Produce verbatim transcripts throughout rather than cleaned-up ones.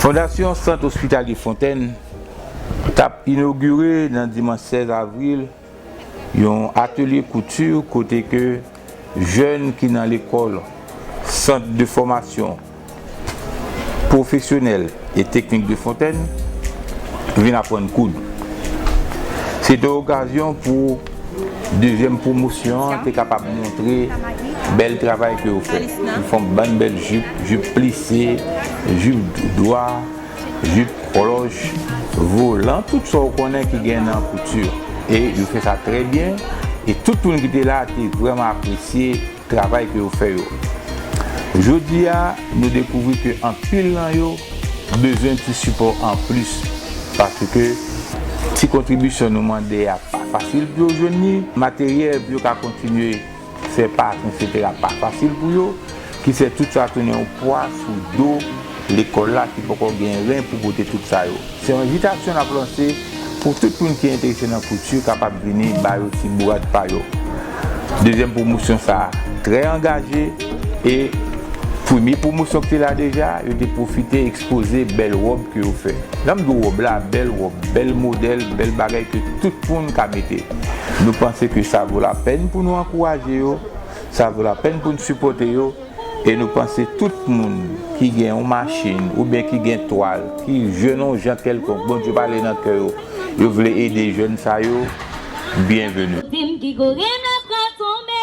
Fondasyon Sant Ospitalye Fontèn t ap inogire nan dimanch sèz avril yon atelye kouti kote ke jèn ki nan lekòl Sant de Fòmasyon Pwofesyonèl e Teknik de Fontèn vin aprann koud. Se te okazyon pou dezyèm pwomosyon an te kapab montre bèl travay ke yo fè. Yo fè yon bann bèl jip, jip plise, jip dwa, jip klòch, volan, tout sa w konnen ki gen nan kouti. E yo fè sa trè byen, e tout moun ki te la te vrèman apresye travay ke yo fè yo. Jodi a, nou dekouvri ke anpil nan yo bezwen ti sipò anplis, paske ti kontribisyon nou mande a pa fasil pou yo jwenn li, materyèl pou yo ka kontinye fè pak, etsetera, pa fasil pou yo, ki fè tout sa tounen yon pwa sou do lekòl la ki poko gen ren pou pote tout sa yo. Se yon envitasyon n ap lanse pou tout moun ki enterese nan kouti kapab vini ba yo ti bourad pa yo. Dezyèm pwomosyon sa a trè angaje e premye pwomosyon ki te la deja, yo te pwofite ekspoze bèl wòb ke yo fè. Lè m di w wòb la, bèl wòb, bèl modèl, bèl bagay ke tout moun ka mete. Nou panse ke sa vo lapèn pou nou ankouraje yo, sa vo lapèn pou n sipòte yo, e nou panse tout moun ki gen yon machin oubyen ki gen twal, ki jwenn yon jan kèlkonk, Bondye pale nan kè yo, yo vle ede jèn sa yo, byenveni. Di m ki kouri m la pral tonbe.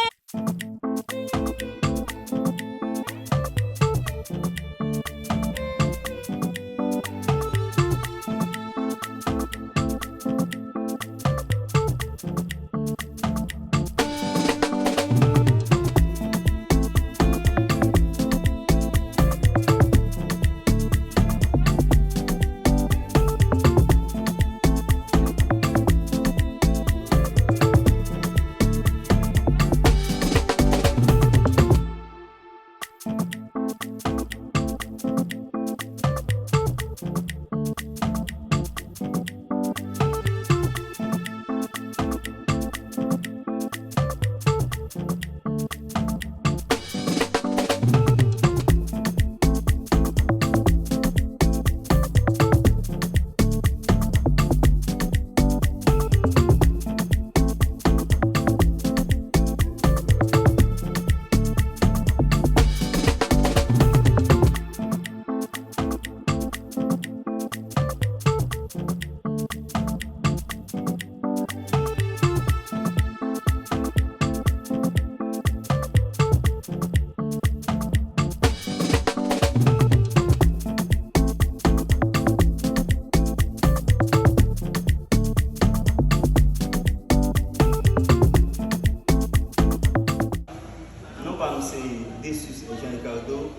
Non pa m se Desus Jean Ricardo,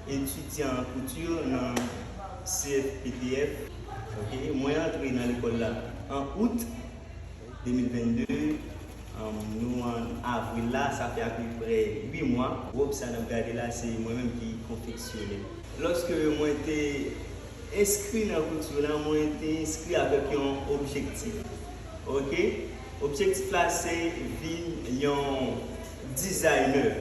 etidyan kouti nan C F P T F. Ok, mwen antre nan lekòl la an out de mil venn de. Ann, nou an avril la, sa fè apeprè uit mwa. Wòb sa n ap gade la, se mwen menm ki konfeksyone l. Lòske mwen te enskri nan kouti la, mwen te enskri avèk yon objektif. Ok? Objektif la se vin yon dizayner.